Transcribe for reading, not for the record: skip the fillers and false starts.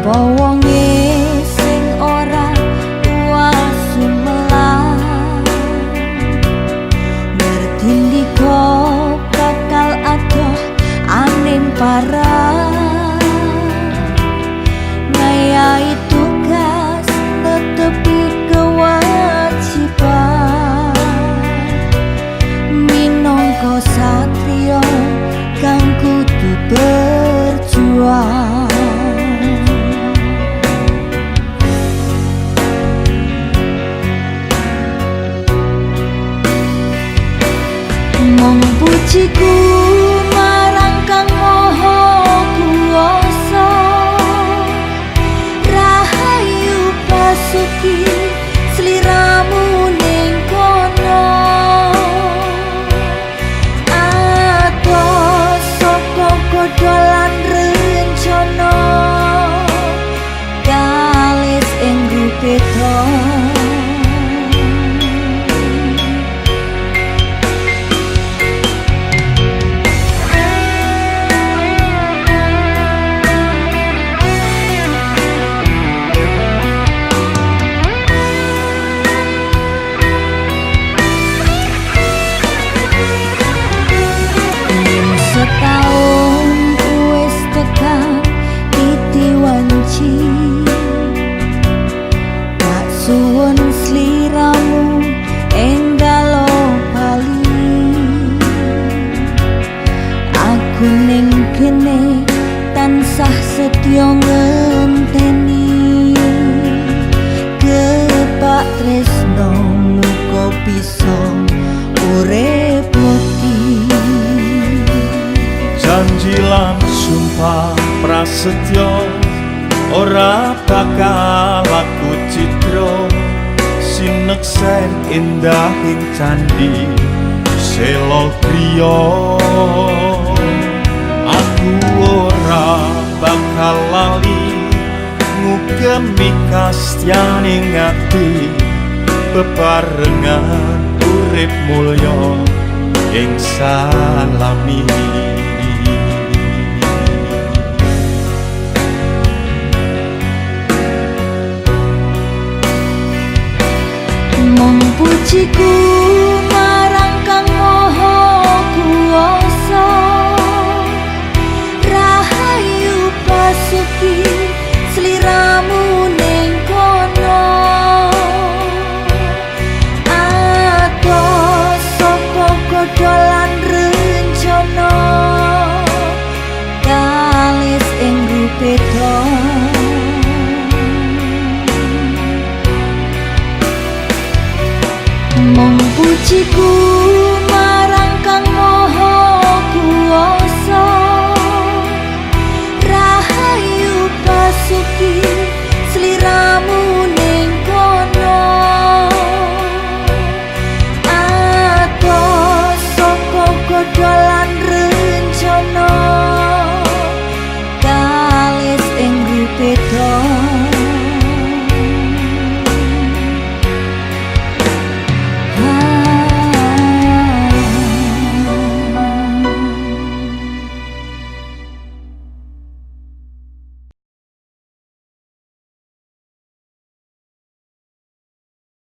Sapa wonge sing ora uas sumelang, ngerti ndika bakal adoh aning parang, ngayahi tugas netepi kewajiban, minangka satriya kang kudu berjuang. Mung pujiku marang Kang Maha Kuwasa, rahayu basuki sliramu ning kono. Adoh saka godha lan rencana, kalis ing rupeda. Setahun wis tekan titi wanci, tak suwun sliramu enggalo bali. Aku ning kene tansah setya ngenteni, kepak tresno muga bisa urip mukti. Janji lan sumpah prasetyo ora bakal aku cidra, sineksen indahing candhi selo griya. Aku ora bakal lali ngugemi kastyaning ati, bebarengan urip mulya ing salami. Mung pujiku marang Kang Maha Kuwasa, rahayu basuki sliramu ning kono. Adoh saka godha lan rencana, kalis ing rupeda. Mung pujiku